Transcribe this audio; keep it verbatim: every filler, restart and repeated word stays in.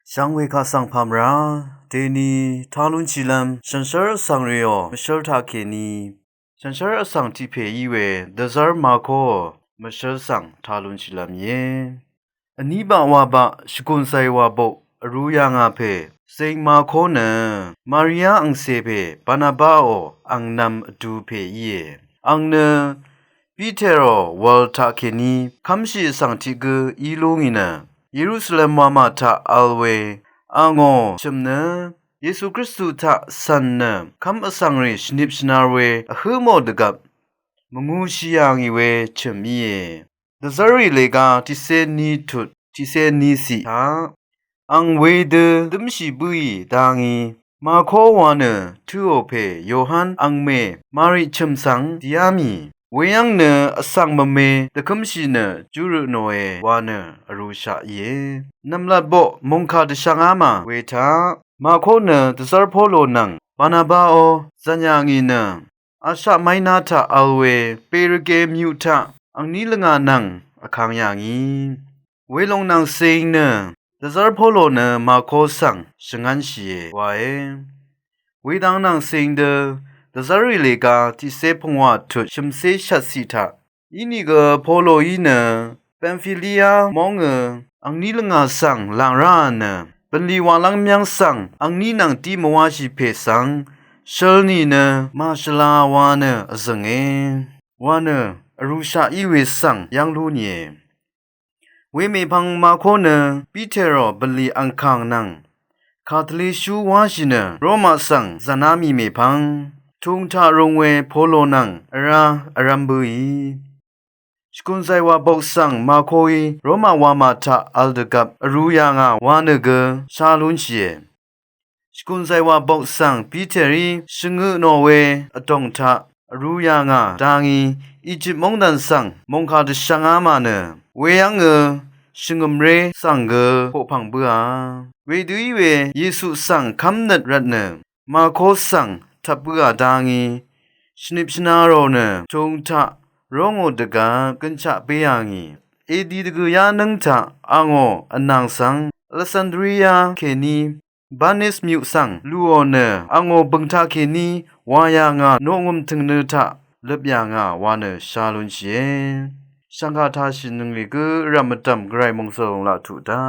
Shvngwē kaq svng pà mvrá deni tá lúnshìlv́m shànshér vsvng rìò mvshǿl taqkèní shànshér vsvng tiq pè í we dvzv́r Makoò mvshǿl svng tá lúnshìlv́m íe. Vní baq wabaq shvgùn zàì wà bok vrū yà ngà pè Zing Mako nø Maria angcè pè Barnabaò angnv̄m vdu pè íe. Ang nø Piterò wv̄l taqkèní kv́mshì vsvng tiq gǿ í lú ngì nø Yerusalem wamà taq v̄l we angò chø̀m nø Yesu Kristu taq cv̀n nø kv́m vsvng rì shvnip shvnar we vhǿ mò dvgvp mvngūshì yà ngì we chø̀m íe. Dvzv́rrì lèga tiqcé ní tut tiqcé ní ciq taq ang wedø dǿmshì bǿì dá ngí Mako wa nø tøò pè Yohan angmè Mari chø̀m svng dìá mì. Weyv́ng nø vsvng mvme dvkǿmshì nø júrø tnòe wa nø vrūshaq íe. Nv̀mlat boq mòngkà dvshvngá mà we taq Mako nø dvzv́r Polo nvng Barnabaò zv̀n yà ngì nø Asha Maina taq v̄l we Perge myuq taq angní lvngà nvng vkang yà ngì. Welòng nvng cing nø dvzv́r Polo nø Mako svng shvngv́nshìe wae. Wedang nvng cing dø dvzv́rrì lèga tiqcé pungwà tut shø̀mcé shvtciq taq inìgø Poloí nø Pamfilia móngø angní lvngà svng làng ráà nø bv̀nlì wàlv́ng myv́ng svng angní nvng dí mvwáshì pè svng shøl nìnø màshvla wa nø vzø̀nge wa nø vrūshaq í we svng yv́ng lú nìe. Wemèpvng Mako nø Piterò bv̀nlì angkàng nvng kàdvlishú wáshì nø Roma svng zv̀ná mì mèpvng tūng taq rūng we Polo nvng vrá vrv́m bǿì. Shvgùn zàì wà bok svng Makoí Roma wamà taq v̄l dvgvp vrū yà ngà wa nø gø shá lúnshìe. Shvgùn zàì wà bok svng Piterí shvngø tnò we vdòng taq vrū yà ngà dá ngí Ejip móngdàn svng mòngkà dvshvngá mà nø weyv́ngø shvngø̀mré svng gø poqpv̀ng bǿà. Wedø í we Yesu svng kv́mnøt rvtnø Mako svng tvp bǿà dá ngí shvnip shvnarò nø tūng taq róngò dvgvp gønshaq béà ngì. Edi dvgø̀yá nǿng taq angò vnàng svng Alesandria kèní Banis myuq svng lùò nø angò bø̀ng taqkèní wà yà ngà noqngø̀m tø̀ngnø taq løp yà ngà wa nø shá lúnshìe. Shv̀ngkà tashìnøng rì gǿ vrv̀m vdv̀m gvray mòngsòlòng laq tuq dá